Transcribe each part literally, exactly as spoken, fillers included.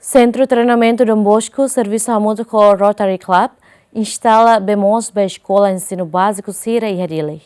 Sentru Treinamentu Don Bosco servisu hamutuk ho Rotary Club instala bee moos ba eskola ensinu báziku sira iha Dili.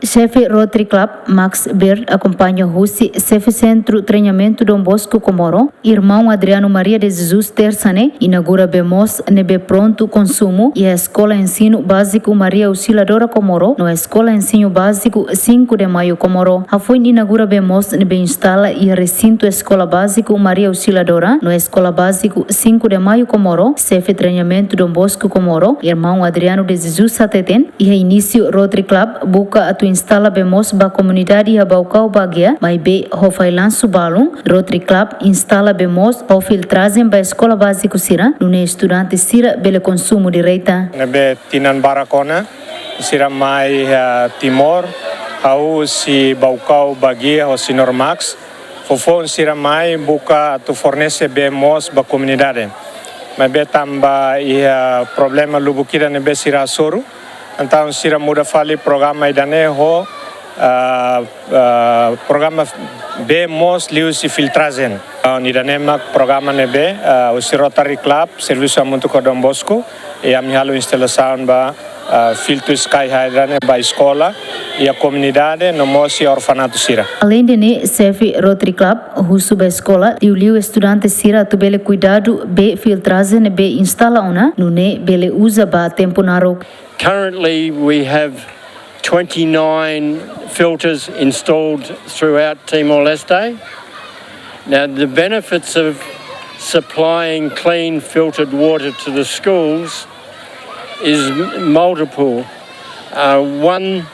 Xefe Rotary Club, Max Bird, akompaña husi Xefe Sentru Treinamentu Don Bosco Comoro, Irmaun Adriano Maria de Jesus, tersa ne'e inaugura bee moos ne'ebé prontu konsumu iha Eskola Ensinu Báziku Maria Auxiliadora Comoro no Eskola Ensinu Báziku Cinco de Maio Comoro. Hafoin inaugura bee moos ne'ebé instala iha resintu Eskola Báziku Maria Auxiliadora no Eskola Báziku Cinco de Maio Comoro, Xefe Treinamentu Don Bosco Comoro, Irmaun Adriano de Jesus, hateten, iha inísiu Rotary Club buka atu instala bee moos ba komunidade iha Baucau Baguia, maibé ho failansu balun, Rotary Club instala bee moos ho filtrajen ba eskola báziku sira, nune'e estudante sira bele konsumu direta. Ne'ebé tinan barak ona, sira mai, eh, Timor, ha'u husi Baucau Baguia ho Señór Max, foufoun sira mai buka atu fornese bee moos ba komunidade. Maibé tanba iha problema lubuk ida ne'ebé sira hasoru, entaun sira muda fali programa ida-ne'e ho, ah, ah, programa bee moos liuhusi filtrajen. Ah, ida-ne'e mak programa ne'ebé, ah, husi Rotary Club servisu hamutuk ho Don Bosco, i ami halo instalasaun ba, ah, filtru Sky Hydra ne'e ba eskola, iha komunidade, no mós iha orfanatu sira. Aleinde ne'e, Xefe Rotary Club husu ba eskola, liuliu estudante sira atu bele kuidadu bee filtrajen ne'ebé instala ona, nune'e bele uza ba tempu naruk. Currently, we have twenty-nine filters installed throughout Timor-Leste. Now, the benefits of supplying clean filtered water to the schools is m-, multiple. Uh, one,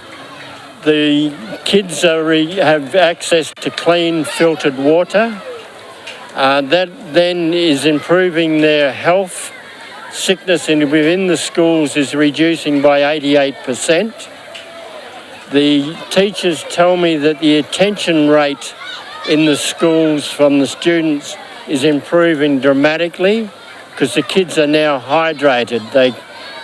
the kids are re-, have access to clean filtered water. Uh, that then is improving their health. Sickness in, within the schools is reducing by eighty-eight percent. The teachers tell me that the attention rate in the schools from the students is improving dramatically, 'cause the kids are now hydrated. They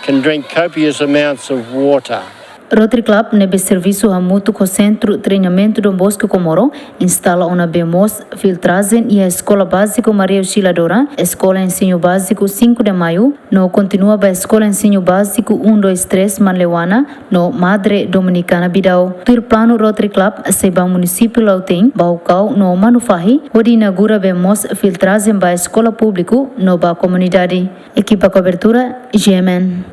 can drink copious amounts of water. Rotary Club ne'ebé servisu hamutuk ho Sentru Treinamentu Don Bosco Comoro instala ona bee moos, filtrajen iha Eskola Báziku Maria Auxiliadora, Eskola Ensinu Báziku Cinco de Maio, no kontinua ba Eskola Ensinu Báziku um, dois, três Manleuana no Madre Dominicana Bidau. Tuir planu Rotary Club sei ba munisípiu Lautein, Baucau no Manufahi, hodi inaugura bee moos filtrajen ba eskola públiku no ba komunidade. Ekipa kobertura, G M N.